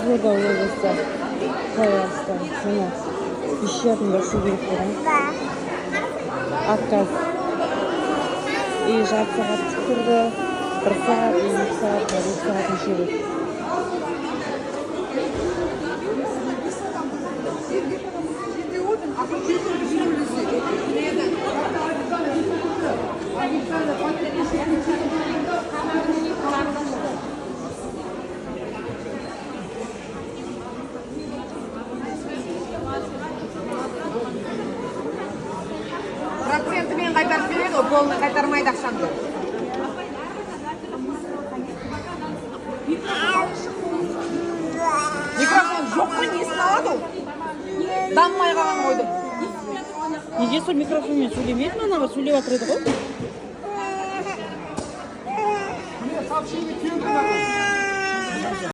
Қызылорда облысы, пожалуйста, соны 5,5-да ұшу керек болған. Отказ. И жарты сағат тұрды, бір сағат, и 2 сағат, 2 сағат неше болды. Процентімен қайтарып береді ғой, полный қайтармайды ақшаңды. Микрофон жоқ қой, несін алады ол? Дамымай қалған қойдың. Неге сол микрофонмен сөйлемеді? Ана бір сөйлеп жатыр еді ғой. Мне сообщение келді маған.